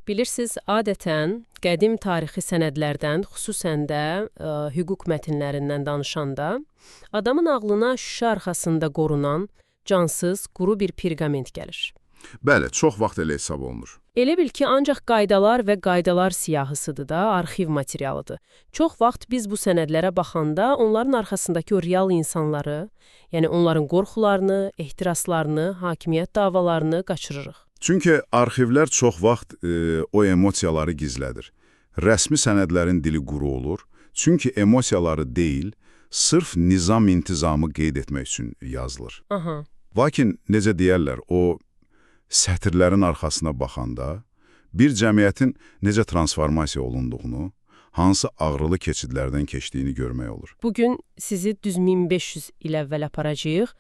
Bilirsiniz, adətən qədim tarixi sənədlərdən, xüsusən də hüquq mətnlərindən danışanda, adamın ağlına şüşə arxasında qorunan cansız, quru bir perqament gəlir. Bəli, çox vaxt elə hesab olunur. Elə bil ki, ancaq qaydalar və qaydalar siyahısıdır da, arxiv materialıdır. Çox vaxt biz bu sənədlərə baxanda onların arxasındakı o real insanları, yəni onların qorxularını, ehtiraslarını, hakimiyyət davalarını qaçırırıq. Çünki arxivlər çox vaxt o emosiyaları gizlədir. Rəsmi sənədlərin dili quru olur. Çünki emosiyaları deyil, sırf nizam-intizamı qeyd etmək üçün yazılır. Aha. Lakin necə deyərlər, o sətirlərin arxasına baxanda bir cəmiyyətin necə transformasiya olunduğunu, hansı ağrılı keçidlərdən keçdiyini görmək olur. Bugün sizi düz 1500 il əvvəl aparacağıq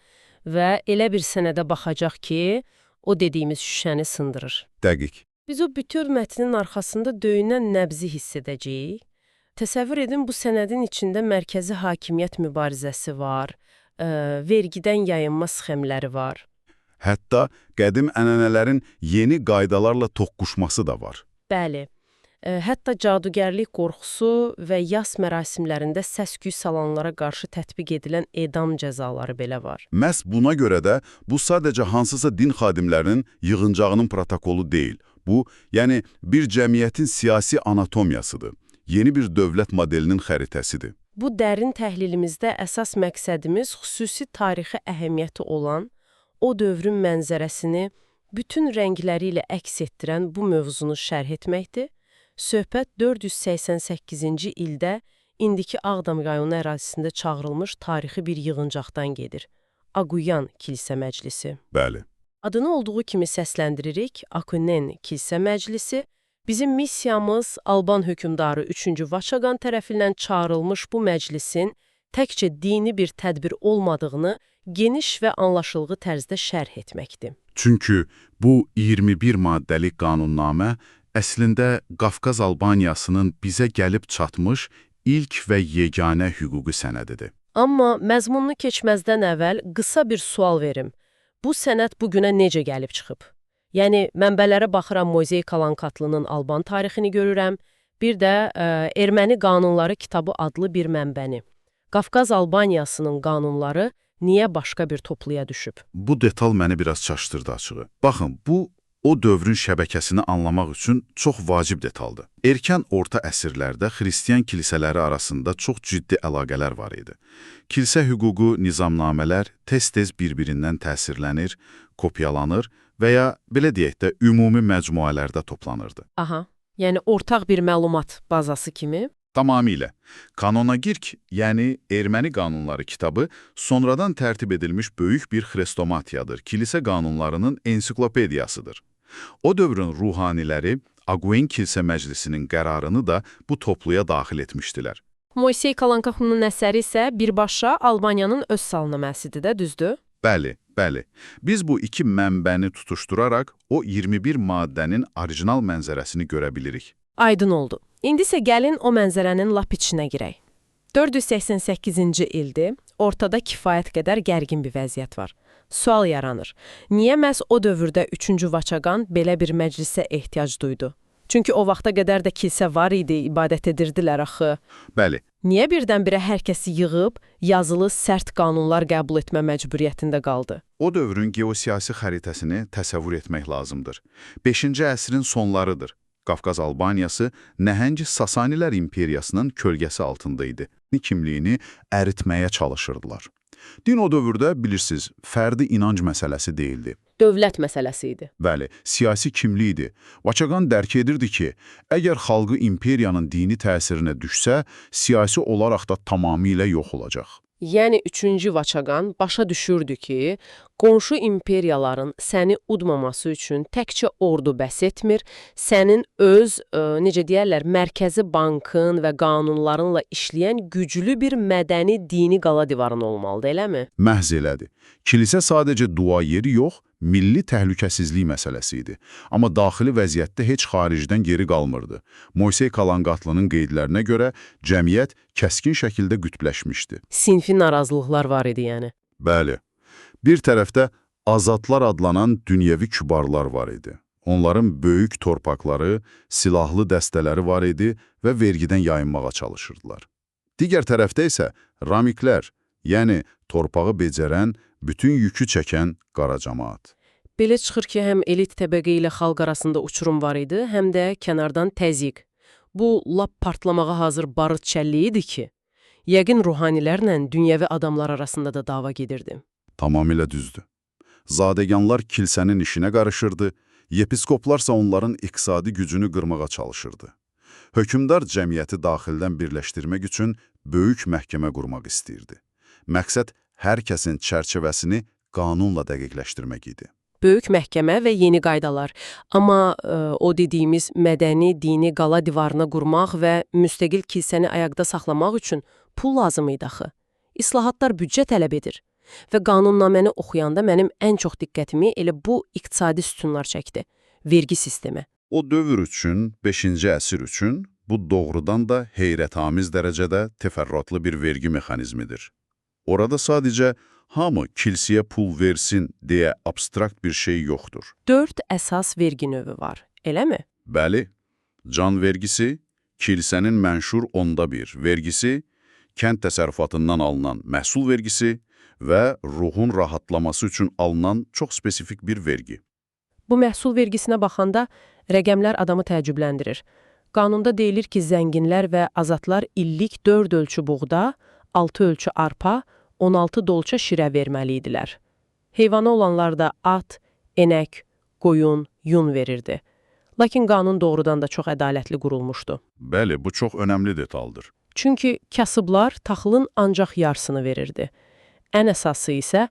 və elə bir sənədə baxacaq ki, o dediyimiz şüşəni sındırır. Dəqiq. Biz o bütün mətnin arxasında döyünən nəbzi hiss edəcəyik. Təsəvvür edin, bu sənədin içində mərkəzi hakimiyyət mübarizəsi var, vergidən yayınma sxemləri var. Hətta qədim ənənələrin yeni qaydalarla toqquşması da var. Bəli, hətta cadugərlik qorxusu və yas mərasimlərində səs-küy salanlara qarşı tətbiq edilən edam cəzaları belə var. Məhz buna görə də bu sadəcə hansısa din xadimlərinin yığıncağının protokolu deyil. Bu, yəni bir cəmiyyətin siyasi anatomiyasıdır. Yeni bir dövlət modelinin xəritəsidir. Bu dərin təhlilimizdə əsas məqsədimiz xüsusi tarixi əhəmiyyəti olan, o dövrün mənzərəsini bütün rəngləri ilə əks etdirən bu mövzunu şərh etməkdir. Söhbət 488-ci ildə indiki Ağdam rayonu ərazisində çağırılmış tarixi bir yığıncaqdan gedir. Aquyan Kilsə Məclisi. Bəli. Adını olduğu kimi səsləndiririk, Akunen Kilsə Məclisi. Bizim missiyamız Alban hökmdarı 3-cü Vaçaqan tərəfindən çağırılmış bu məclisin təkcə dini bir tədbir olmadığını geniş və anlaşılğı tərzdə şərh etməkdir. Çünki bu 21 maddəlik qanunnamə əslində Qafqaz Albaniyasının bizə gəlib çatmış ilk və yeganə hüquqi sənədidir. Amma məzmununu keçməzdən əvvəl qısa bir sual verim. Bu sənəd bu günə necə gəlib çıxıb? Yəni mənbələrə baxıram, Moisey Kalankatlının Alban tarixini görürəm, bir də Erməni qanunları kitabı adlı bir mənbəni. Qafqaz Albaniyasının qanunları niyə başqa bir topluya düşüb? Bu detal məni biraz çaşdırdı açığı. Baxın, bu o dövrün şəbəkəsini anlamaq üçün çox vacib detaldır. Erkən orta əsrlərdə xristian kilsələri arasında çox ciddi əlaqələr var idi. Kilsə hüququ, nizamnamələr tez-tez bir-birindən təsirlənir, kopyalanır və ya belə deyək də ümumi məcmuələrdə toplanırdı. Aha, yəni ortaq bir məlumat bazası kimi. Tamamilə. Kanonagirk, yəni Erməni qanunları kitabı sonradan tərtib edilmiş böyük bir xrestomatiyadır, kilsə qanunlarının ensiklopediyasıdır. O dövrün ruhaniləri Aguen Kilsə Məclisinin qərarını da bu topluya daxil etmişdilər. Moisey Kalankaxunun əsəri isə birbaşa Albaniyanın öz salnaməsidir də, düzdür? Bəli, bəli. Biz bu iki mənbəni tutuşduraraq o 21 maddənin orijinal mənzərəsini görə bilirik. Aydın oldu. İndi isə gəlin o mənzərənin lap içinə girək. 488-ci ildir. Ortada kifayət qədər gərgin bir vəziyyət var. Sual yaranır. Niyə məhz o dövrdə 3-cü Vaçaqan belə bir məclisə ehtiyac duydu? Çünki o vaxta qədər də kilsə var idi, ibadət edirdilər axı. Bəli, Niyə birdən-birə hər kəsi yığıb, yazılı sərt qanunlar qəbul etmə məcburiyyətində qaldı? o dövrün geosiyasi xəritəsini təsəvvür etmək lazımdır. 5-ci əsrin sonlarıdır. Qafqaz Albaniyası nəhəng Sasanilər imperiyasının kölgəsi altında idi. Kimliyini əritməyə çalışırdılar. Din o dövrdə, bilirsiniz, fərdi inanc məsələsi deyildi. Dövlət məsələsi idi. Bəli, siyasi kimlik idi. Vaçaqan dərk edirdi ki, əgər xalqı imperiyanın dini təsirinə düşsə, siyasi olaraq da tamamilə yox olacaq. Yəni 3-cü Vaçaqan başa düşürdü ki, qonşu imperiyaların səni udmaması üçün təkcə ordu bəs etmir, sənin öz, necə deyərlər, mərkəzi bankın və qanunlarınla işləyən güclü bir mədəni dini qala divarın olmalıdır, eləmi? Məhz elədi. Kilsə sadəcə dua yeri yox, milli təhlükəsizlik məsələsi idi. Amma daxili vəziyyətdə heç xaricdən geri qalmırdı. Moisey Kalanqatlının qeydlərinə görə cəmiyyət kəskin şəkildə qütbləşmişdi. Sinfi narazılıqlar var idi yəni. Bəli. Bir tərəfdə azadlar adlanan dünyəvi kübarlar var idi. Onların böyük torpaqları, silahlı dəstələri var idi və vergidən yayınmağa çalışırdılar. Digər tərəfdə isə ramiklər, yəni torpağı becərən, bütün yükü çəkən qara camaat. Belə çıxır ki, həm elit təbəqə ilə xalq arasında uçurum var idi, həm də kənardan təzyiq. Bu, lap partlamağa hazır barıt çəlliyi idi ki, yəqin ruhanilərlə dünyəvi adamlar arasında da dava gedirdi. Tamamilə düzdür. Zadəganlar kilsənin işinə qarışırdı, yepiskoplarsa onların iqtisadi gücünü qırmağa çalışırdı. Hökmdar cəmiyyəti daxildən birləşdirmək üçün böyük məhkəmə qurmaq istəyirdi. Məqsəd hər kəsin çərçivəsini qanunla dəqiqləşdirmək idi. Böyük məhkəmə və yeni qaydalar. Amma o dediyimiz mədəni, dini qala divarını qurmaq və müstəqil kilsəni ayaqda saxlamaq üçün pul lazım idi axı. İslahatlar büdcə tələb edir. Və qanunnaməni oxuyanda mənim ən çox diqqətimi elə bu iqtisadi sütunlar çəkdi. Vergi sistemi. O dövr üçün, 5-ci əsr üçün bu doğrudan da heyrətamiz dərəcədə təfərrüatlı bir vergi mexanizmidir. Orada sadəcə hamı kilsəyə pul versin deyə abstrakt bir şey yoxdur. 4 əsas vergi növü var, elə mi? Bəli, can vergisi, kilsənin mənşur 1/10 vergisi, kənd təsərrüfatından alınan məhsul vergisi və ruhun rahatlaması üçün alınan çox spesifik bir vergi. Bu məhsul vergisinə baxanda rəqəmlər adamı təəccübləndirir. Qanunda deyilir ki, zənginlər və azadlar illik 4 ölçü buğda, 6 ölçü arpa, 16 dolça şirə verməli idilər. Heyvanı olanlar da at, enək, qoyun, yun verirdi. Lakin qanun doğrudan da çox ədalətli qurulmuşdu. Bəli, bu çox önəmli detaldır. Çünki kasıblar taxılın ancaq yarısını verirdi. Ən əsası isə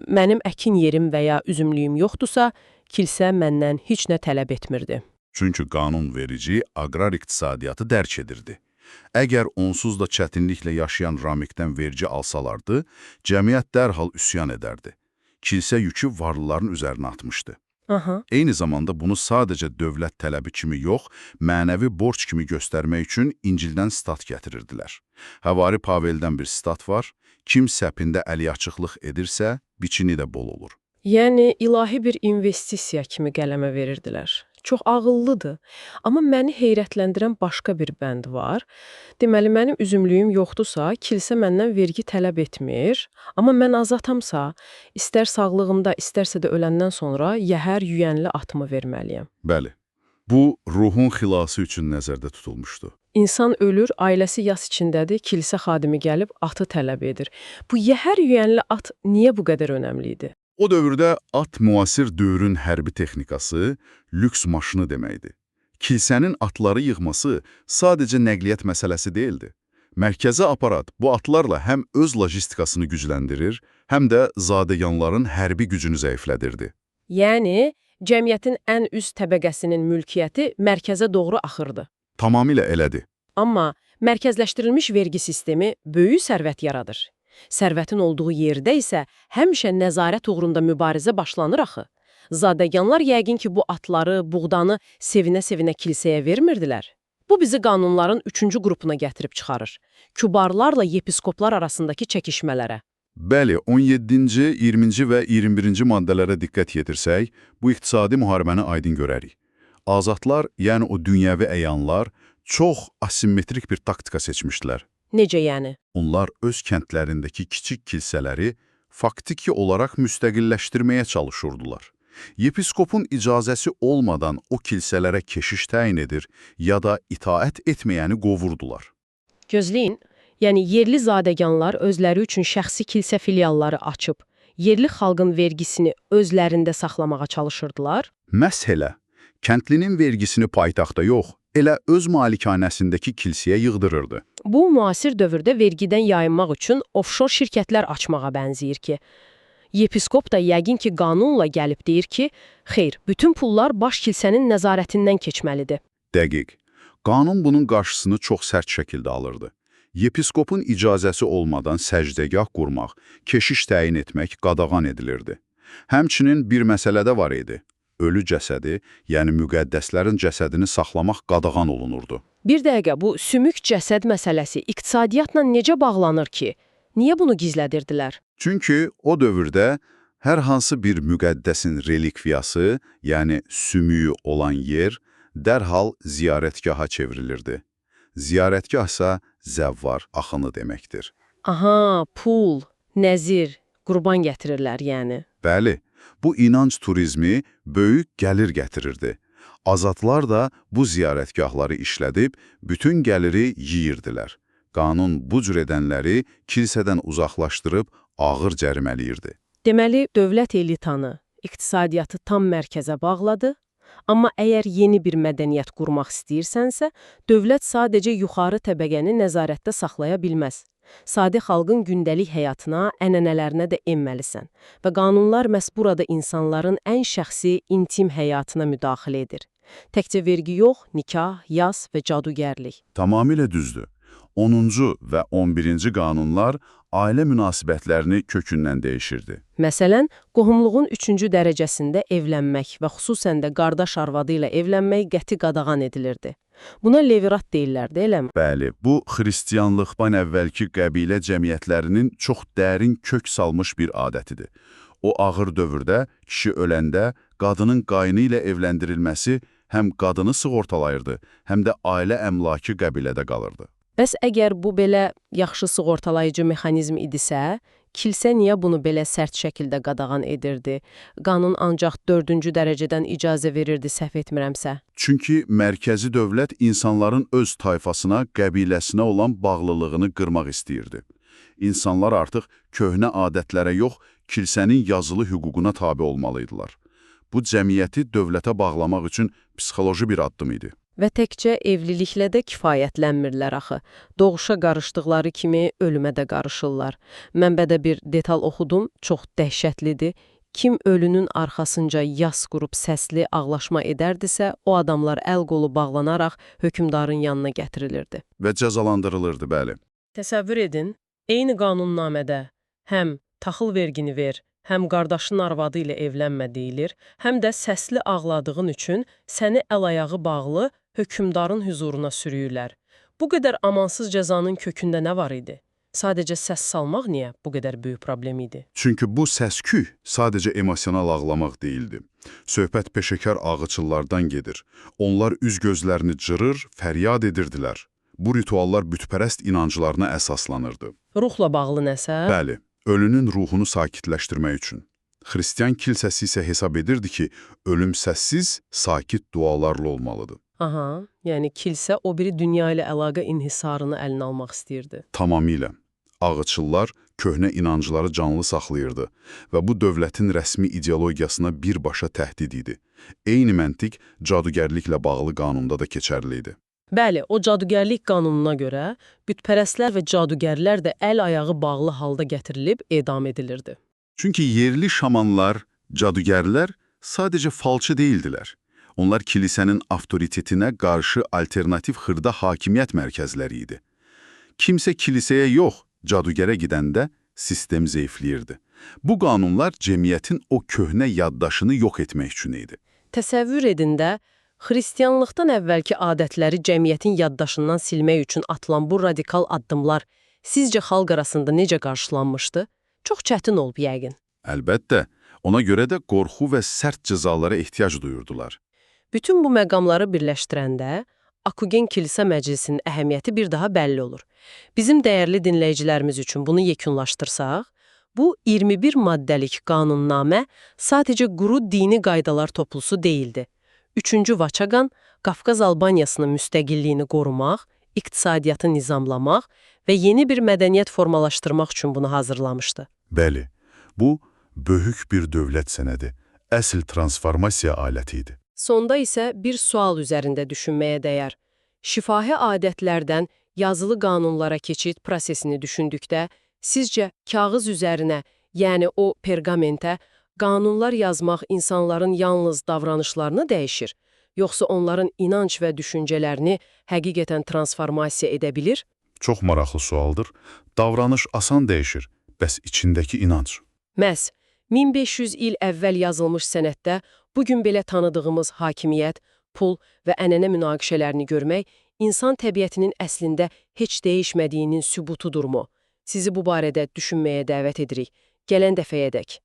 mənim əkin yerim və ya üzümlüyüm yoxdursa, kilsə məndən heç nə tələb etmirdi. Çünki qanunverici aqrar iqtisadiyyatı dərk edirdi. Əgər onsuz da çətinliklə yaşayan ramikdən vergi alsalardı, cəmiyyət dərhal üsyan edərdi. Kilsə yükü varlıların üzərinə atmışdı. Aha. Eyni zamanda bunu sadəcə dövlət tələbi kimi yox, mənəvi borc kimi göstərmək üçün İncildən stat gətirirdilər. Həvari Paveldən bir stat var, kim səpində əliaçıqlıq edirsə, biçini də bol olur. Yəni ilahi bir investisiya kimi qələmə verirdilər. Çox ağıllıdır. Amma məni heyrətləndirən başqa bir bənd var. Deməli, mənim üzümlüyüm yoxdursa, kilsə məndən vergi tələb etmir. Amma mən azadamsa, istər sağlığımda, istərsə də öləndən sonra yəhər yüyənli atımı verməliyəm. Bəli, bu ruhun xilası üçün nəzərdə tutulmuşdu. İnsan ölür, ailəsi yas içindədir, kilsə xadimi gəlib atı tələb edir. Bu yəhər yüyənli at niyə bu qədər önəmli idi? O dövrdə at müasir dövrün hərbi texnikası, lüks maşını deməkdir. Kilsənin atları yığması sadəcə nəqliyyat məsələsi deyildi. Mərkəzi aparat bu atlarla həm öz logistikasını gücləndirir, həm də zadəganların hərbi gücünü zəiflədirdi. Yəni, cəmiyyətin ən üst təbəqəsinin mülkiyyəti mərkəzə doğru axırdı. Tamamilə elədi. Amma mərkəzləşdirilmiş vergi sistemi böyük sərvət yaradır. Sərvətin olduğu yerdə isə həmişə nəzarət uğrunda mübarizə başlanır axı. Zadəganlar yəqin ki, bu atları, buğdanı sevinə-sevinə kilsəyə vermirdilər. Bu bizi qanunların üçüncü qrupuna gətirib çıxarır. Kübarlarla yepiskoplar arasındakı çəkişmələrə. Bəli, 17-ci, 20-ci və 21-ci maddələrə diqqət yetirsək, bu iqtisadi müharibəni aydın görərik. Azadlar, yəni o dünyəvi əyanlar, çox asimetrik bir taktika seçmişdilər. Necə yəni? Onlar öz kəndlərindəki kiçik kilsələri faktiki olaraq müstəqilləşdirməyə çalışırdılar. Yepiskopun icazəsi olmadan o kilsələrə keşiş təyin edir ya da itaət etməyəni qovurdular. Gözləyin, yəni yerli zadəganlar özləri üçün şəxsi kilsə filialları açıb, yerli xalqın vergisini özlərində saxlamağa çalışırdılar. Məhz elə, kəndlinin vergisini paytaxtda yox, elə öz malikanəsindəki kilsəyə yığdırırdı. Bu, müasir dövrdə vergidən yayınmaq üçün ofşor şirkətlər açmağa bənzəyir ki, yepiskop da yəqin ki, qanunla gəlib deyir ki, xeyr, bütün pullar baş kilsənin nəzarətindən keçməlidir. Dəqiq. Qanun bunun qarşısını çox sərt şəkildə alırdı. Yepiskopun icazəsi olmadan səcdəgah qurmaq, keşiş təyin etmək qadağan edilirdi. Həmçinin bir məsələ də var idi. Ölü cəsədi, yəni müqəddəslərin cəsədini saxlamaq qadağan olunurdu. Bir dəqiqə, bu sümük cəsəd məsələsi iqtisadiyyatla necə bağlanır ki? Niyə bunu gizlədirdilər? Çünki o dövrdə Hər hansı bir müqəddəsin relikviyası, yəni sümüyü olan yer dərhal ziyarətgaha çevrilirdi. Ziyarətgah isə zəvvar axını deməkdir. Aha, pul, nəzir, qurban gətirirlər yəni. Bəli, bu inanc turizmi böyük gəlir gətirirdi. Azadlar da bu ziyarətgahları işlədib bütün gəliri yeyirdilər. Qanun bu cür edənləri kilsədən uzaqlaşdırıb ağır cəriməliyirdi. Deməli, dövlət elitanı, iqtisadiyyatı tam mərkəzə bağladı. Amma əgər yeni bir mədəniyyət qurmaq istəyirsənsə, dövlət sadəcə yuxarı təbəqəni nəzarətdə saxlaya bilməz. Sadə xalqın gündəlik həyatına, ənənələrinə də enməlisən və qanunlar məhz burada insanların ən şəxsi, intim həyatına müdaxilə edir. Təkcə vergi yox, nikah, yas və cadugərlik. Tamamilə düzdür. 10-cu və 11-ci qanunlar ailə münasibətlərini kökündən dəyişirdi. Məsələn, qohumluğun 3-cü dərəcəsində evlənmək və xüsusən də qardaş arvadı ilə evlənmək qəti qadağan edilirdi. Buna levirat deyirlərdi, eləmi? Bəli, bu xristianlıqdan əvvəlki qəbilə cəmiyyətlərinin çox dərin kök salmış bir adətidir. O ağır dövrdə kişi öləndə qadının qayını ilə evləndirilməsi həm qadını sığortalayırdı, həm də ailə əmlakı qəbilədə qalırdı. Bəs əgər bu belə yaxşı sığortalayıcı mexanizm idisə, kilsə niyə bunu belə sərt şəkildə qadağan edirdi? Qanun ancaq 4-cü dərəcədən icazə verirdi, səhv etmirəmsə. Çünki mərkəzi dövlət insanların öz tayfasına, qəbiləsinə olan bağlılığını qırmaq istəyirdi. İnsanlar artıq köhnə adətlərə yox, kilsənin yazılı hüququna tabe olmalıydılar. Bu cəmiyyəti dövlətə bağlamaq üçün psixoloji bir addım idi. Və təkcə evliliklə də kifayətlənmirlər axı. Doğuşa qarışdıqları kimi ölümə də qarışırlar. Mənbədə bir detal oxudum, çox dəhşətlidir. Kim ölünün arxasınca yas qurub səsli ağlaşma edərdisə, o adamlar əl-qolu bağlanaraq hökmdarın yanına gətirilirdi. Və cəzalandırılırdı, bəli. Təsəvvür edin, eyni qanunnamədə həm taxıl vergini ver, həm qardaşın arvadı ilə evlənmə deyilir, həm də səsli ağladığın üçün səni əl-ayağı bağlı hökmdarın hüzuruna sürüyürlər. Bu qədər amansız cəzanın kökündə nə var idi? Sadəcə səs salmaq niyə bu qədər böyük problem idi? Çünki bu səsküy sadəcə emosional ağlamaq deyildi. Söhbət peşəkar ağıçıllardan gedir. Onlar üz gözlərini cırır, fəryad edirdilər. Bu rituallar bütpərəst inanclarına əsaslanırdı. Ruhla bağlı nəsə? Bəli, ölünün ruhunu sakitləşdirmək üçün. Xristian kilsəsi isə hesab edirdi ki, ölüm səssiz, sakit dualarla olmalıdır. Aha, yəni kilsə o biri dünya ilə əlaqə inhisarını əlinə almaq istəyirdi. Tamamilə. Ağıçıllar köhnə inancları canlı saxlayırdı və bu dövlətin rəsmi ideologiyasına birbaşa təhdid idi. Eyni məntiq cadugərliklə bağlı qanunda da keçərli idi. Bəli, o cadugərlik qanununa görə bütpərəstlər və cadugərlər də əl-ayağı bağlı halda gətirilib edam edilirdi. Çünki yerli şamanlar, cadugərlər sadəcə falçı deyildilər. Onlar kilisənin avtoritetinə qarşı alternativ xırda hakimiyyət mərkəzləri idi. Kimsə kilisəyə yox, cadugərə gedəndə sistem zəifləyirdi. Bu qanunlar cəmiyyətin o köhnə yaddaşını yox etmək üçün idi. Təsəvvür edin də, xristianlıqdan əvvəlki adətləri cəmiyyətin yaddaşından silmək üçün atılan bu radikal addımlar sizcə xalq arasında necə qarşılanmışdı? Çox çətin olub yəqin. Əlbəttə, ona görə də qorxu və sərt cəzalara ehtiyac duyurdular. Bütün bu məqamları birləşdirəndə Akugen Kilsə Məclisinin əhəmiyyəti bir daha bəlli olur. Bizim dəyərli dinləyicilərimiz üçün bunu yekunlaşdırsaq, bu 21 maddəlik qanunnamə sadəcə quru dini qaydalar toplusu deyildi. 3-cü Vaçaqan Qafqaz Albaniyasının müstəqilliyini qorumaq, iqtisadiyyatı nizamlamaq və yeni bir mədəniyyət formalaşdırmaq üçün bunu hazırlamışdı. Bəli, bu böyük bir dövlət sənədi, əsl transformasiya aləti idi. Sonda isə bir sual üzərində düşünməyə dəyər. Şifahi adətlərdən yazılı qanunlara keçid prosesini düşündükdə, sizcə kağız üzərinə, yəni o perqamentə qanunlar yazmaq insanların yalnız davranışlarını dəyişir, yoxsa onların inanc və düşüncələrini həqiqətən transformasiya edə bilir? Çox maraqlı sualdır. Davranış asan dəyişir, bəs içindəki inanc? Məhz 1500 il əvvəl yazılmış sənəddə bu gün belə tanıdığımız hakimiyyət, pul və ənənə münaqişələrini görmək insan təbiətinin əslində heç dəyişmədiyinin sübutudurmu? Sizi bu barədə düşünməyə dəvət edirik. Gələn dəfəyədək.